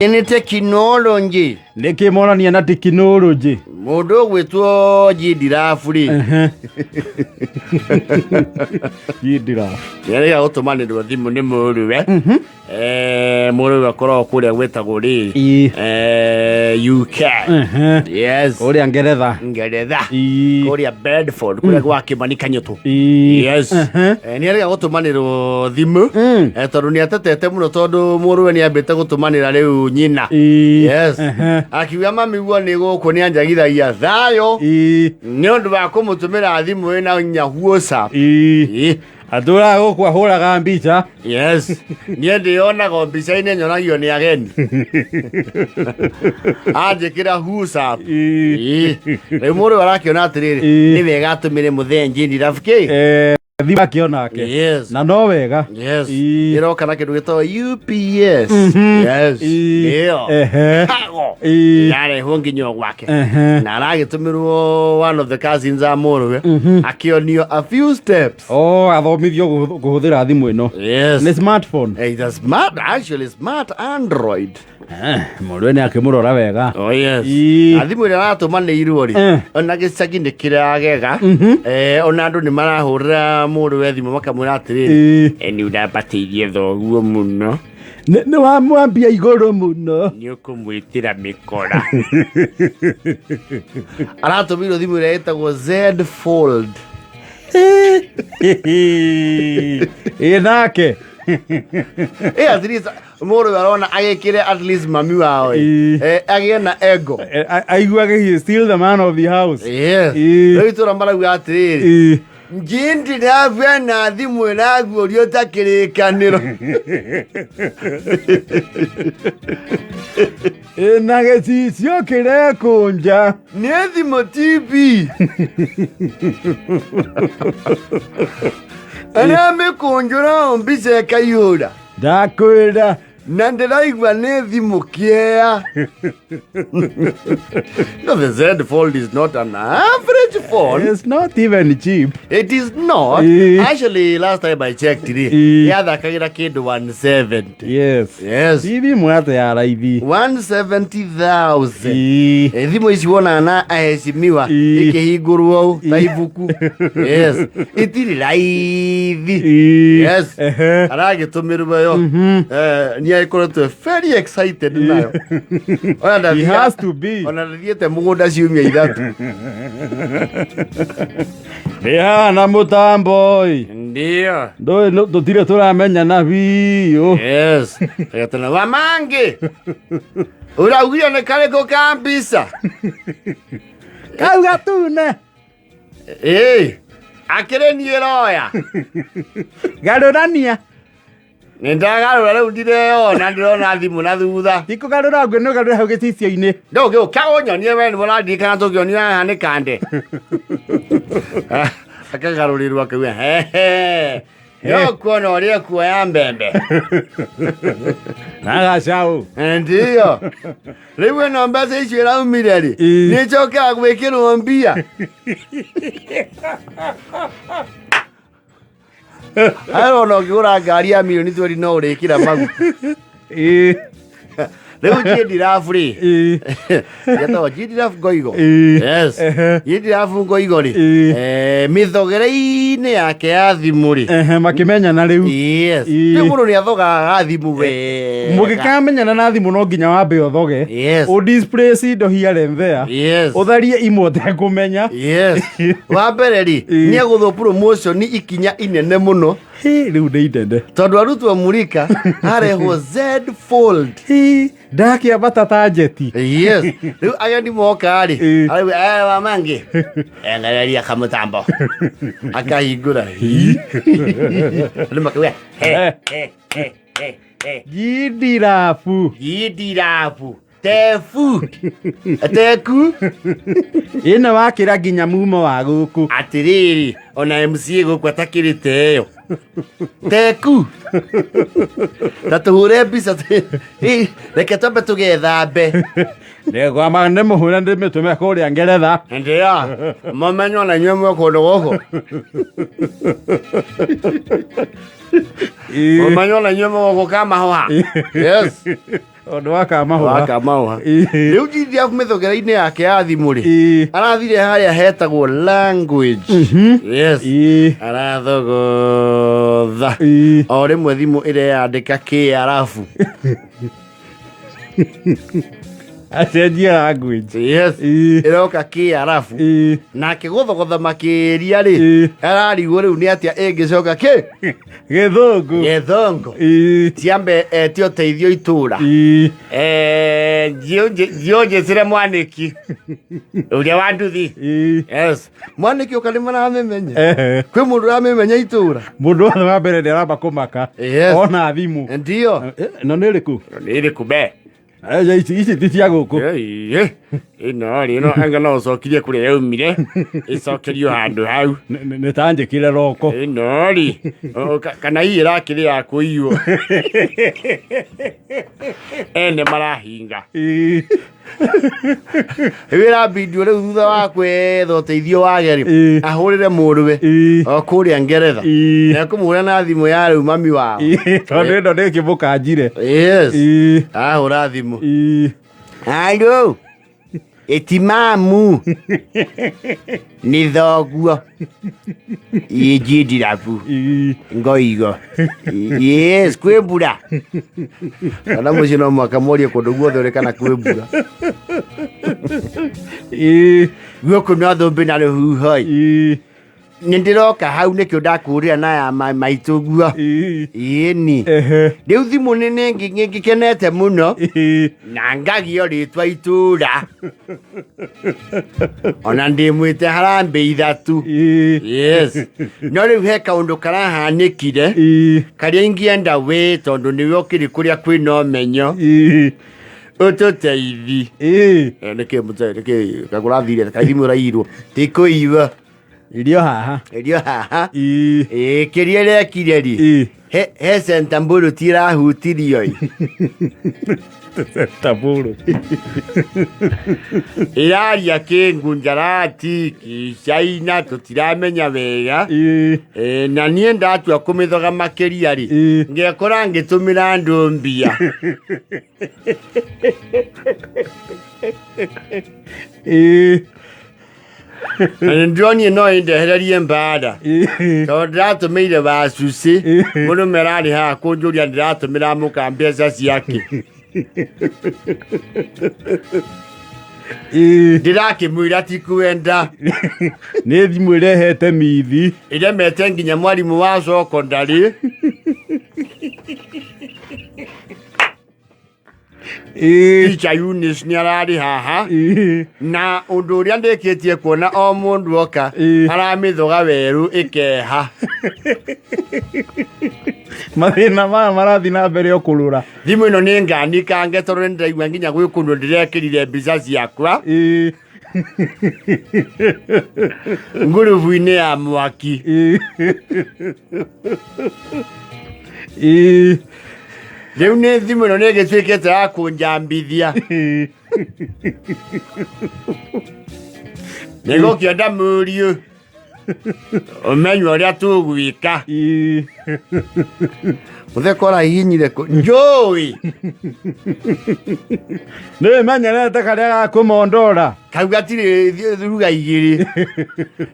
Nĩ tekinoronjĩ. Nĩkĩ monania na tekinoronjĩ? Mũndũ ũgwĩtwo Jindirabu rĩ, Jindirabu. Nĩarĩga gũtũmanĩrwo thimũ nĩ mũrũwe. Mũrũwe akoragwo kũrĩa gwĩtagwo rĩ, UK. Yes. Kũrĩa Ngeretha. Ngeretha. Kũrĩa Bedford, kũrĩa gwa Kĩmani Kanyũtũ. Yes. Nĩ arega gũtũmanĩrwo thimũ tondũ nĩ atetete mũno tondũ mũrũwe nĩ ambĩte gũtũmanĩra rĩu nyina. Yes. Akiuga mami guo nĩ gũkũ nĩ anjagithagia thayũ nĩ ũndũ wa kũmũtũmĩra thimũ ĩna nginya WhatsApp. Atũraga gũkũ ahũraga mbica. Yes. Niĩ ndĩyonaga o mbica-inĩ nyonagio nĩ ageni. Anjĩkĩra WhatsApp. Rĩu mũrũ arakĩona atĩrĩrĩ, nĩ wega atũmĩre mũthee Jane Rafu kĩ? Thimũ akĩonake. Yes. Na no wega. Yes. Ĩroka na kĩndũ gĩtagwo UPS. Yes. Ĩyo. Kago. Yarehwo nginya o gwake. Na aragĩtũmĩrwo one of the cousins a mũrũwe akĩonio a few steps. Oh, athomithio kũhũthĩra thimũ ĩno. Yes. Nĩ smartphone. Hey, the smart, actually smart Android. Mũrũwe nĩ akĩmũrora wega. Oh yes. Na thimũ ĩrĩa aratũmanĩirwo rĩ, ona gĩcagi nĩ kĩragega. Ona andũ nĩ marahũrĩra mũrũwe thimũ makamwĩra atĩrĩrĩ, nĩ ũrambatĩirie thoguo mũno. Nĩ wamwambia igũrũ mũno. Nĩ ũkũmwĩtĩra mĩkora. Aratũmĩirwo thimũ ĩrĩa ĩtagwo Z Fold. Ĩ nake. At least mũrũ ũyũ arona agĩkĩre at least mami wao ĩ. Agĩe na ego. Aiguage he is still the man of the house. Yes. Rĩu itũra marauga atĩrĩrĩ, njindi ndavua na thimũ ĩraguũrio ta kĩrĩkanĩro. Ĩna gĩcicio kĩrekũnja. Nĩ thimũ TV aramĩkũnjũra o mbica ĩkaihũra. Ndakwĩra. Na ndĩraigua nĩ thimũ kĩea. No, the Z Fold is not an average phone. It's not even cheap. It is not. Actually, last time I checked rĩ, yathakagĩra kĩndũ 170. Yes. Yes. Ti thimũ ate ya raithi. 170,000. Thimũ ici wonaga na aheshimiwa ikĩhingũrwo ũũ ta ibuku. Yes. Itirĩ raithi. Yes. Aragĩtũmĩrwo yo. Nĩ agĩkoretwo very excited nayo. Ona He has to be. Ona ndathiĩte mũgũnda ciumia 3. Ndĩ haha na mũtambo ĩ. Ndio. Ndũĩ tũtirĩ tũramenyana biũ. Yes. Gatana wa mangi. Uraugire nĩ karĩkũ ka mbica? Kau gatune. Ĩĩ. Akĩrĩ niĩ roya. Garũrania. Nĩ ndagarũra rĩu ndireyona, ndĩrona thimũ na thutha. Ti kũgarũra ngwĩ nĩ ũgarũre hau gĩcicio-inĩ. Ndũgĩũka ũnyonie we nĩwe ũrandirikana tũkĩonio haha nĩ kande. Akagarũrĩrwo akauga hehe. No kuona ũrĩa kuoya mbembe. Na gacaũ. Ndiyo. Rĩu ĩno mbeca icio ĩraumire rĩ, nĩ njokaga gwĩkĩrwo mbia. Haya ona ũkĩgũra ngari ya mirioni twendi no ũrĩkĩra maguta. Rĩu Jindirabu rĩ, getagwo Jindirabu Ngoigo. Yes. Jindirabu Ngoigo rĩ, mĩthogere-inĩ yake ya thimũ rĩ. Makĩmenyana rĩu. Yes. Rĩu mũndũ nĩ athogaga thimũ wega. Mũgĩkamenyana na thimũ no nginya wambe ũthoge. Yes. Ũ displace indo here and there. Yes. Ũtharie imwe ũtekũmenya. Yes. Wa mbere rĩ, nĩ egũthwo promotion ikinya inene mũno. Hĩ, rĩu nĩ inene. Tondũ arutwo Murika arehwo Z Fold. Hĩ, ndakĩambata ta njeti. Yes. Rĩu ageni moka rĩ, arauga, wa mangi. Engereria kamũtambo. Akahingũra. Andũ makauga, he, he, he, he, he. Gindirabu. Gindirabu. Tebu. Teku. Ĩno wakĩra nginya mumo wa gũkũ. Atĩrĩrĩ, ona MCA gũkũ atakĩrĩte ĩyo. Teku. Ta tũhũre mbica. Reke twambe tũgethambe. Nĩngwamba ndĩmũhũre ndĩmĩtũme kũrĩa Ngeretha. Ndio. Mamenyo na inyuĩ mwĩ kũndũ gũkũ. Ũmenye ona inyuĩ mũgũka mahũha. Yes. Ũndũ wa kamahũha. Waka mahũha. Rĩu GDF mĩthogera-inĩ yake ya thimũ rĩ, arathire harĩa hetagwo language. Yes. Arathogotha. O rĩmwe thimũ ĩreyandĩka Kĩarabu. Acenjia language. Yes. Ĩroka Kĩarabu. Nake gũthogotha makĩria rĩ, ararigwo rĩu nĩ atĩa ĩngĩcoka kĩ? Gĩthũngũ. Gĩthũngũ. Tiambe etie ũteithio itũra. Njĩũnjĩtĩre mwanĩki ũrĩa wa nduthi. Yes. Mwanĩki ũka nĩ maramĩmenya. Kwĩ mũndũ ũramĩmenya itũra. Mũndũ wothe wa mbere nĩ aramba kũmaka. Yes. Ona thimũ. Ndio. Ĩno nĩ ĩrĩkũ? Nĩ ĩrĩkũ be? Ici ici ti cia gũkũ. Ĩĩ, ĩno rĩ, ĩno anga no ũcokirie kũrĩa yaumire, ĩcokerio handũ hau. Nĩ ta njĩkĩre roko. Ĩno rĩ, kana hihi ĩrakĩrĩ ya kũiywo. Ene marahinga. Wĩra bindio rĩu thutha wa kwetha ũteithio wage rĩ, ahũrĩre mũrũwe o kũrĩa Ngeretha. Na ekũmũhũra na thimũ ya rĩu mami wao. Tondũ ĩno nĩ ĩkĩmũkanjire. Yes. Ahũra thimũ. Halo. Ĩti mamu. Nĩ thoguo. Ĩnjindirabu. Ngoigo. Yes, kwĩ mbura. Kana mũciĩ no mũhaka morie kũndũ guothe ũrĩ kana kwĩ mbura. Gũkũ no thũmbĩ na rũhuho. Nĩ ndĩroka hau nĩkĩo ndakũrĩra na ya maitũ guo. Ĩni. Rĩu thimũ nĩ ngĩkenete mũno na ngagio rĩtwa itũra. Ona ndĩmwĩte harambĩ ithatũ. Yes. No rĩu he kaũndũ karahanĩkire karĩa ingĩenda wĩ tondũ nĩwe ũkĩrĩ kũrĩa kwĩna ũmenyo ũtũteithi. Nĩkĩ mũtee nĩkĩ kagũrathire kaithimũ ũrairwo ti kũiwa. Irio haha. Irio haha. Ĩĩ kĩrĩa ĩrekire rĩ. He centa mbũrũ ti ĩrahutirio ĩ. Centa mbũrũ. Ĩraria kĩngunjarati kĩcaina tũtiramenya wega. Na niĩ ndatua kũmĩthoga makĩria rĩ, ngekora ngĩtũmĩra andũ mbia. Na nĩ ndĩronire no ĩndehererie mbara tondũ ndĩratũmĩire wacuci mũrũme ararĩ haha kũnjũria ndĩratũmĩra mũka mbeca ciake. Ndĩrakĩmwĩra ti kwenda. Nĩ thimũ ĩrehete mithi. Ĩremete nginya mwarimũ wa secondary. Teacher Eunice nĩ ararĩ haha. Na ũndũ ũrĩa ndĩkĩtie kuona o mũndũ oka aramĩthoga werũ ĩkeha. Mathĩna maya marathiĩ na mbere o kũrũra. Thimũ ĩno nĩ nganikange tondũ nĩ ndĩraigua nginya gwĩ kũndũ ndĩrekĩrire mbica ciakwa. Ngurubu-inĩ ya mwaki. Rĩu nĩ thimũ ĩno nĩ ĩgĩtuĩkĩte ya kũnjambithia. Nĩgũkĩenda mũriũ ũmenye ũrĩa tũgwĩka. Mũtheko ũrahihinyire kũ njũĩ. Nĩ menyerete karĩa ga kũmondora. Kau gatirĩ ruga igĩrĩ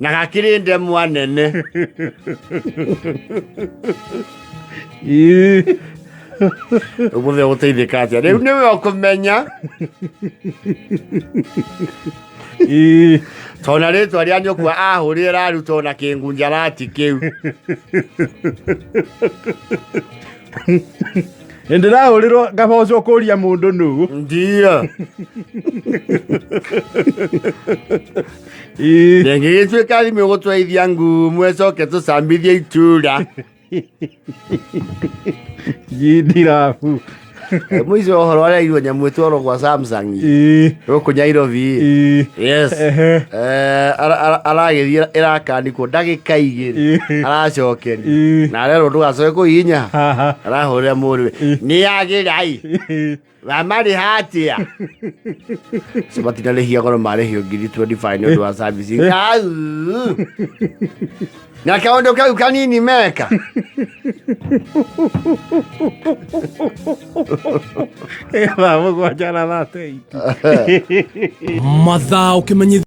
na gakĩrĩ ndemwa nene. Ũmũthĩ ũgũteithĩka atĩa? Rĩu nĩwe ũkũmenya. Tondũ rĩtwa rĩa nyũkwa ahũrire rarutwo na kĩngunjarati kĩu. Ndĩrahũrĩrwo ngabocwo kũria mũndũ nũ. Ndio. Ndĩngĩgĩtuĩka thimũ ĩgũtwaithia ngumu ĩcoke tũcambithie itura. Jindirabu. Mũico wa ũhoro arerirwo nyamũ ĩtwarwo gwa Samsung gũkũ Nairobi. Yes. Aragĩthiĩ ĩrakanikwo ndagĩka igĩrĩ aracokeria na arerwo ndũgacoke kũhihinya. Arahũrĩra mũrũwe nĩ yagĩra ĩ. Wamarĩha atĩa? Cio matinarĩhia goro, marĩhio ngiri 25 nĩ ũndũ wa servicing. Au! Na kaũndũ kau kanini meka. Thaa 7 na 38. Mathaa ũkĩmenyithio.